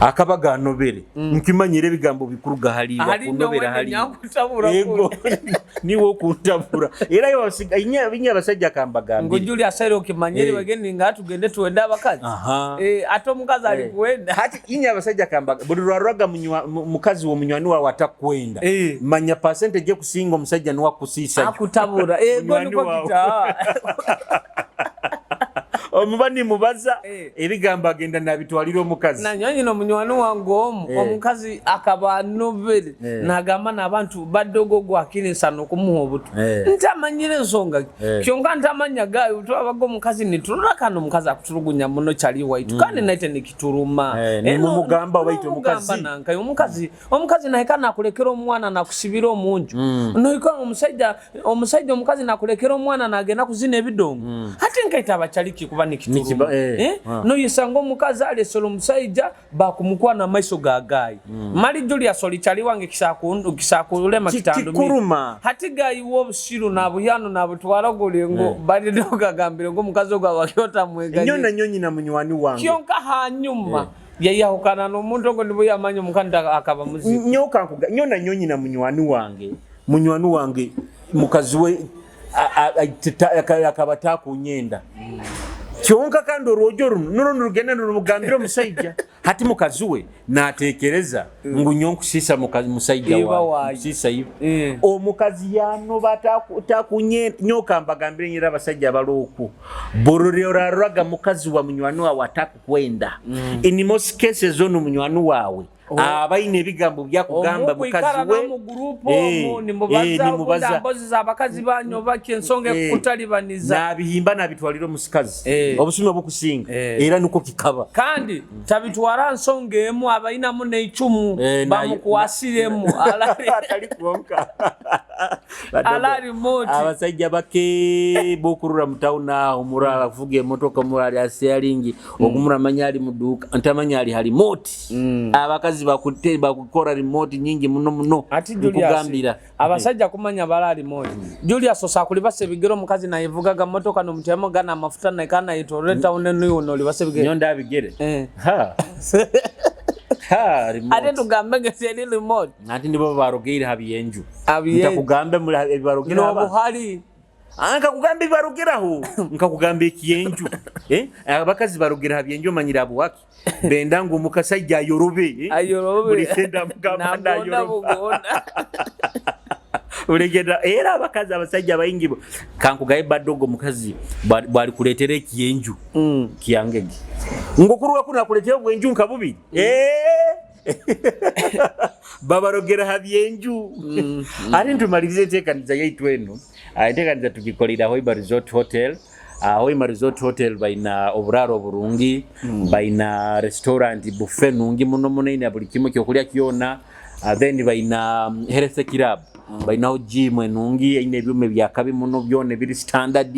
Speaker 1: akaba ganobere nkimanyire ebigambo bikuruga haliwa
Speaker 2: Ahali
Speaker 1: kunobera
Speaker 2: nyowe
Speaker 1: haliwa.
Speaker 2: nyakutabura.
Speaker 1: Yego, niwe okuntabura era yo inya abasajja
Speaker 2: Ngo
Speaker 1: kambagambire.
Speaker 2: Julius ari okimanyire bagendi nga tugende tuwende abakazi. Ate omukazi ali kuwenda.
Speaker 1: Hati inya abasajja kambaga buli lwarwaga mukazi wo munywani wawe atakwenda, manya percentage ekusinga omusajja niwe akusiisa.
Speaker 2: Akutabura ego.
Speaker 1: Munywani
Speaker 2: Niko
Speaker 1: wawe.
Speaker 2: kita.
Speaker 1: Omuba nimubaza ebigambo agenda nabitwalira omukazi.
Speaker 2: Nanyonyi nomunywani wange omu omukazi akaba anobere nagamba n'abantu badogo gwakirinsana okumuha obuto. Ntamanyire ensonga kyonka ntamanya gayo twabaga omukazi niturora kandi omukazi akuturugunya muno kyali waitu kandi naite nikituruma.
Speaker 1: Nimumugamba waitu
Speaker 2: Nomugamba
Speaker 1: omukazi.
Speaker 2: Nankaye omukazi nahika nakulekera omwana nakusibira omunju nohika omusajja omukazi nakulekera omwana nagenda kuzina ebidongo ate nkaita abakyaliki kuba nikituruma.
Speaker 1: Nikiba,
Speaker 2: Noyesanga omukazi alesera omusajja bakumukwana amaiso gagayi mali Julius olikyali wange kisakulema kitandumi.
Speaker 1: Kikuruma.
Speaker 2: Hati gayiwa obusiru nabuhyano nabutwara guli ngo balidogagambire ngo omukazi ogwo abakyota mweganye.
Speaker 1: Nyo na nyonyi na munywani wange.
Speaker 2: Kyonka hanyuma yayahukana n'omuntu ogwo nibwo yamanya omukandi akaba muzibu.
Speaker 1: Nyo kankuga nyo na nyonyi na munywani wange, munywani wange mukazi we akaba takunyenda kyonka kandi orwojo runo nuno nurugenda nurugambira omusajja hati mukazi we natekereza ngu nyo nkusisa musajja
Speaker 2: Iba
Speaker 1: wawe
Speaker 2: waye.
Speaker 1: nkusisa iba. Omukazi yanoba takunyenda nyo kambagambire nyira abasajja abalooku buli oraruraga mukazi wa munywani wawe atakukwenda, in most cases ono munywani wawe abaine ebigambo byakugamba
Speaker 2: Omukwikara
Speaker 1: mukazi we.
Speaker 2: mu gurupu omu nimubaza
Speaker 1: nimubaza.
Speaker 2: mbozi z'abakazi banyu baki ensonga ekukutalibaniza.
Speaker 1: Nabihimba nabitwalira omusikazi obusumi obukusinga era niko kikaba.
Speaker 2: Kandi tabitwara nsonga emu abainamu n'eicumu bamukwasiremu
Speaker 1: Atali kwonka
Speaker 2: alali moti.
Speaker 1: Abasajja bake bokurura mutawuni aho murara avuga emotoka murali asealingi ogumuramanya ali muduka ntamanya ali hali moti abakazi bakukora remote nyingi muno muno.
Speaker 2: Ati Julius
Speaker 1: Nkugambira.
Speaker 2: Abasajja kumanya balali moti Julius osakulibasa ebigere omukazi nayevugaga motoka nomutyamu gana amafuta naikana tawuni niyo nolibasa ebigere.
Speaker 1: Nyo ndabigere. Ha ha, remote.
Speaker 2: Ate tugambe ngeseri remote.
Speaker 1: Ati nibo barogeire habyenju.
Speaker 2: Habyenju.
Speaker 1: Ntakugambe muri ebibarogera aba.
Speaker 2: N'obuhali.
Speaker 1: Nkakugamba ebibarogeraho nkakugamba ekiyenju. Abakazi barogera habyenju omanyire abuwaki benda ngu omukasajja ayorobe,
Speaker 2: Ayorobe.
Speaker 1: Buli kenda mugamba
Speaker 2: Nagonda
Speaker 1: ndayoroba.
Speaker 2: bugonda.
Speaker 1: Ulegera era abakazi abasajja baingi kankugaye badogo omukazi bwalikuleetera ekiyenju kyangege ngokuruga kuno akuleetera obwenju nka bubiri. Babarogera ha byenju. Ate ntumalirize enteekaniza yaitu eno. Enteekaniza tugikolera Hoima Resort Hotel. Hoima Resort Hotel baina oburaro oburungi, baina restaurant buffet nungi muno muno ina buli kimu kyokulya kyona. Then baina health club, bainaho gym enungi eine ebyuma ebyakabi muno byona ebiri standard.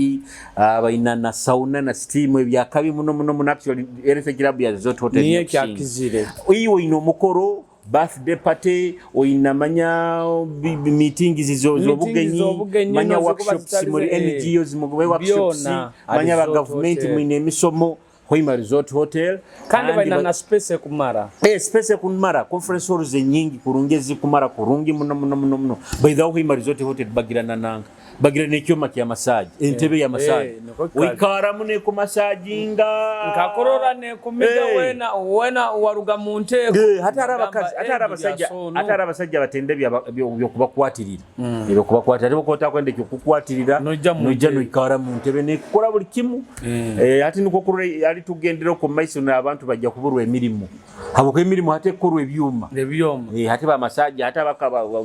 Speaker 1: Baina na sauna na steam ebyakabi muno muno muno. Actually health club ya Resort Hotel
Speaker 2: niye
Speaker 1: niyo kusinga.
Speaker 2: Kyakizire.
Speaker 1: Iwe oyina omukoro birthday party oyina manya meetings
Speaker 2: Meetings
Speaker 1: z'obugenyi
Speaker 2: z'obugenyi,
Speaker 1: manya
Speaker 2: n'ozikuba
Speaker 1: workshops
Speaker 2: zitali
Speaker 1: muri NGOs mugobe workshops
Speaker 2: byona,
Speaker 1: manya ba
Speaker 2: Resort
Speaker 1: government
Speaker 2: Hotel.
Speaker 1: mwine emisomo Hoima Resort Hotel.
Speaker 2: Kandi balina na space ekumara.
Speaker 1: Space ekumara conference halls enyingi kurungi ezikumara kurungi muno muno muno muno. By the way, Hoima Resort Hotel bagirana nanga Bagira n'ekyoma kya massage, entebe ya massage.
Speaker 2: Eh, niko kikali.
Speaker 1: Oikaramu nekumasajinga.
Speaker 2: Nkakurora nekumiga. Wena wena waruga mu nteeko.
Speaker 1: Eh, hata ari abakazi,
Speaker 2: Nagamba,
Speaker 1: hata ari abasajja,
Speaker 2: Julius ono.
Speaker 1: hata ari abasajja batenda ebyokubakwatirira, ebyokubakwatirira, ate bwokuba otakwenda ekyokukwatirira,
Speaker 2: Nojja mu
Speaker 1: nojja
Speaker 2: ntebe.
Speaker 1: noikara mu ntebe nekukora buli kimu. Eh, hati nikwo kurora ali tugendera okwo mumaiso n'abantu bajja kuburwa emirimu, habwokuba emirimu hati ekukorwa ebyuma.
Speaker 2: Ebyoma.
Speaker 1: Eh, hati bamasajja hati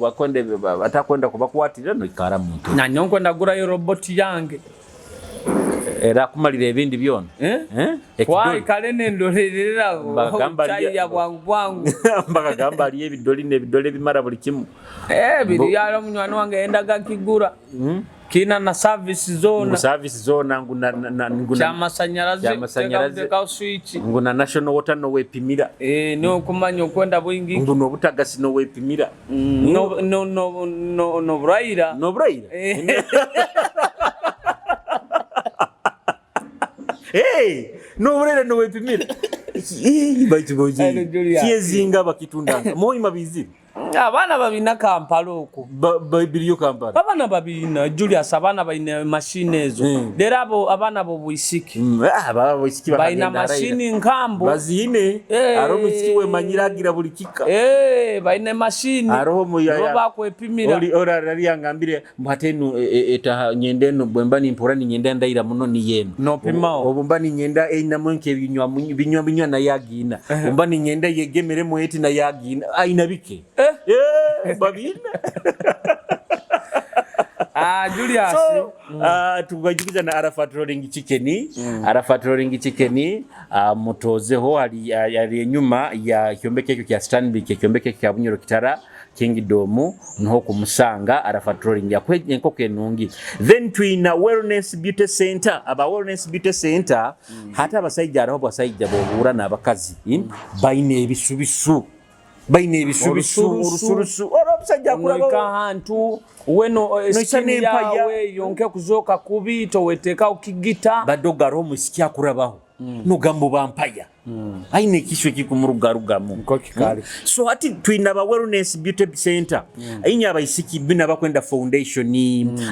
Speaker 1: bakwenda batakwenda kubakwatirira, noikara mu ntebe.
Speaker 2: Nanyowe nkwenda kugurayo roboti yange.
Speaker 1: Era kumalira ebindi byona.
Speaker 2: Eh?
Speaker 1: Eh? Ekidoli.
Speaker 2: Waikale nendolerera
Speaker 1: Bagamba
Speaker 2: chai ya bwangu bwangu.
Speaker 1: Bakagamba aliyo ebidoli n'ebidoli ebimara buli kimu.
Speaker 2: Eh, biri yalo munywani wange yendaga kigura kina na service zona.
Speaker 1: Ngu service zona, ngu ngu
Speaker 2: kyamasanyalaze.
Speaker 1: Kyamasanyalaze.
Speaker 2: Tekawo switch.
Speaker 1: Ngu na national water nowepimira.
Speaker 2: Eh, nokumanya okwenda bwingi.
Speaker 1: Ngu nobutagasi nowepimira.
Speaker 2: No no no no no buraira.
Speaker 1: Noburaira.
Speaker 2: Eh.
Speaker 1: Hey, noburaira nowepimira.
Speaker 2: Hello, Julius.
Speaker 1: Kyezinga bakitundanga moima biziri.
Speaker 2: Abaana babina Kampala okwo.
Speaker 1: Biriyo Kampala.
Speaker 2: Abaana babina, Julius, abaana balina mashini ezo. Leero abo abaana b'obwisiki
Speaker 1: Ah, baba boisiki
Speaker 2: balina
Speaker 1: bakagenda araira.
Speaker 2: mashini nkambo.
Speaker 1: Bazine.
Speaker 2: Eh.
Speaker 1: Ari omusiki wemanyira agira buli kika.
Speaker 2: Eh, balina mashini.
Speaker 1: Aroho
Speaker 2: nibo bakwepimira.
Speaker 1: Oli ora rari yangambire mbu hati enu etaha nyenda enu bwemba nimpura ninyenda ndaira muno niyenu.
Speaker 2: Nopimawo.
Speaker 1: Obu mba ninyenda einamu nke binywa binywa naye agiina, mba ninyenda yegemeremu eti naye agiina, aina bike.
Speaker 2: Eh.
Speaker 1: Eh, babina.
Speaker 2: Ah, Julius.
Speaker 1: So tugajukiza na Arafat Rolling Chicken. Arafat Rolling Chicken, mutozeho ali ali enyuma ya kyombeko ekyo kya Stanbic, ekyombeko ekyo kya Bunyoro Kitara Kingdom, niho kumusanga Arafat Rolling yakwe enkoko enungi. Then twina Wellness Beauty Center. Aba Wellness Beauty Center, hata abasajja araho basajja bobuura n'abakazi, baine ebisubisu, baine ebisubisu.
Speaker 2: Olusurusu.
Speaker 1: Olusurusu olwo omusajja
Speaker 2: Noika
Speaker 1: akulaba
Speaker 2: ahantu weno
Speaker 1: Noika
Speaker 2: skin
Speaker 1: n'empaya.
Speaker 2: yawe yonke kuzooka kubi toweteekawo kigita.
Speaker 1: Badde hariho omusiki akurabaho nogamba oba mpaya aine ekisho ekikumurugarugamu.
Speaker 2: Niko kikali.
Speaker 1: So hati twina ba Wellness Beauty Center, inye abaisiki bina abakwenda foundation,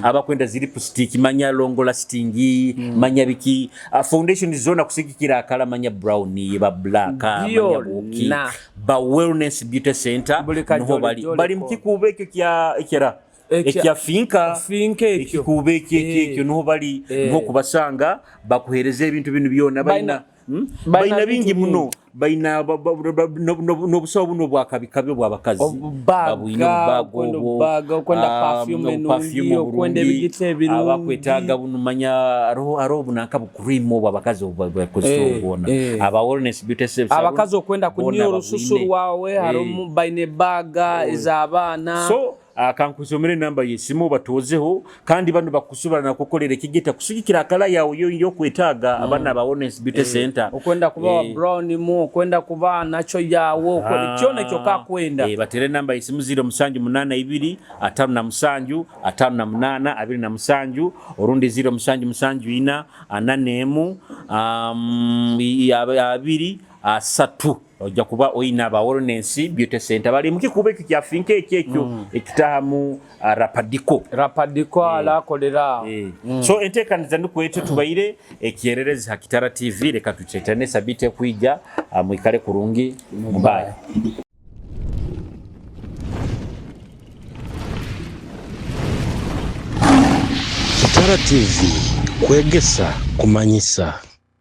Speaker 1: abakwenda zi lipstick manya long lasting, manya biki, foundation zona kusigikira akala, manya brown ba black, manya
Speaker 2: Byonna.
Speaker 1: buki, ba Wellness Beauty Center
Speaker 2: Buli
Speaker 1: niho
Speaker 2: kajoli
Speaker 1: bali
Speaker 2: joli
Speaker 1: bali
Speaker 2: ko.
Speaker 1: mukikuubo ekyo kya ekera ekya finka.
Speaker 2: Finka ekyo.
Speaker 1: Ekikuubo ekyo ekyo.
Speaker 2: Eh.
Speaker 1: Ekyo niho bali.
Speaker 2: Eh.
Speaker 1: Niho kubasanga bakuhereza ebintu bino byona balina.
Speaker 2: Balina- balina
Speaker 1: Balina bingi
Speaker 2: bintu
Speaker 1: muno, balina n'obusawo buno bwakabikabi obwabakazi.
Speaker 2: Obubaga,
Speaker 1: Babwine obubaga
Speaker 2: okwenda
Speaker 1: obwo,
Speaker 2: obubaga, okwenda perfume enungi,
Speaker 1: obuperfume
Speaker 2: okwenda
Speaker 1: obulungi,
Speaker 2: ebigita ebirungi.
Speaker 1: Abakwetaaga buno manya hariho obunanka bukurimu obwo abakazi bakozesa
Speaker 2: Eh,
Speaker 1: obwona.
Speaker 2: eh.
Speaker 1: Aba Wellness Beauty Center
Speaker 2: Abakazi okwenda
Speaker 1: bona
Speaker 2: kunywa olususu
Speaker 1: babwine.
Speaker 2: lwawe.
Speaker 1: Eh.
Speaker 2: Harimu baine ebaga ez'abaana.
Speaker 1: So kankusomere enamba yesimu batozeho, kandi bano bakusobora nakukolera ekigita kusigikira akala yawe yo yokwetaaga, abaana ba Wellness Beauty Center.
Speaker 2: Okwenda kuba wa
Speaker 1: Eh.
Speaker 2: brown mu okwenda kuba nakyo yawe kyona ekyo kakwenda.
Speaker 1: Eh, batere enamba yesimu 0782 57 58 27, orundi 0774 41 2 3. Ojja kuba oyina aba Wellness Beauty Center bali mukikubo ekyo kyafinka ekyo ekyo ekitahamu Rapadiko.
Speaker 2: Rapadiko alakolera awo.
Speaker 1: Eh. So enteekaniza nikwetyo, tubaire ekyererezi ha Kitara TV, leka tukyetane sabite kwija, mwikale kurungi, mubaye.
Speaker 3: Kitara TV, kwegesa, kumanyisa.